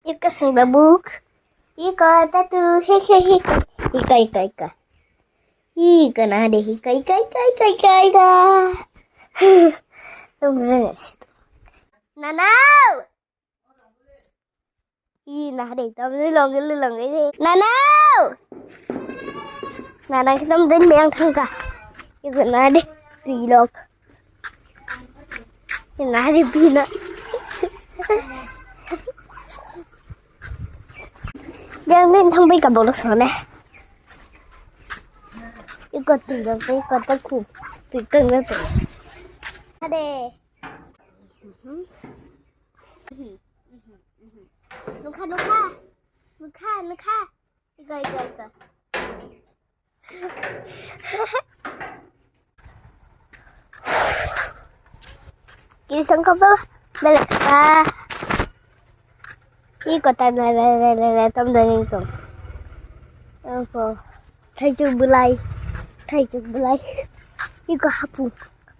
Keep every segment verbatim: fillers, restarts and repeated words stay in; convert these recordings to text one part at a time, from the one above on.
Ika sing babuk. Ika tatu. He he he. Ika ika ika. Ika na de ika ika ika ika ika ika. Nana. Ih, nah deh, tam ni longge lu longge deh. Nana! Nana kita mungkin bilang tangka. Itu nah deh, pilok. Nah deh, pina. Yang ni tang bai ka bolok sana. Ikut tinggal, ikut aku. Tinggal tu. Ada. Nukha, nukha. Nukha, nukha. Ika, ika, ika. Kisang ka ba? Belek ka. Iko ta na na na na na tam da ning tong. Iko. Thaichuk belai. Thaichuk belai. Iko hapu.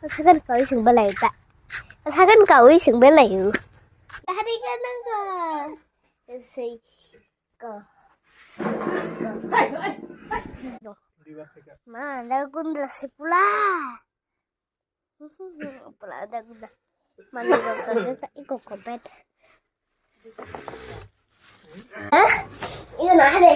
Sakan kau ising belai ta. Sakan kau ising belai u. Hari ka nang ka. Sei ka. Ma, da kundra se pula. Pula da kundra. Mani rok ka ta iko ko bet. Hah? Iko na hade.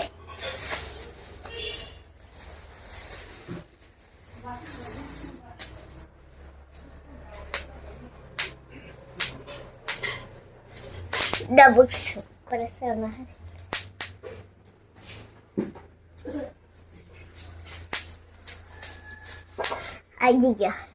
Double. Para sana. Aji ya.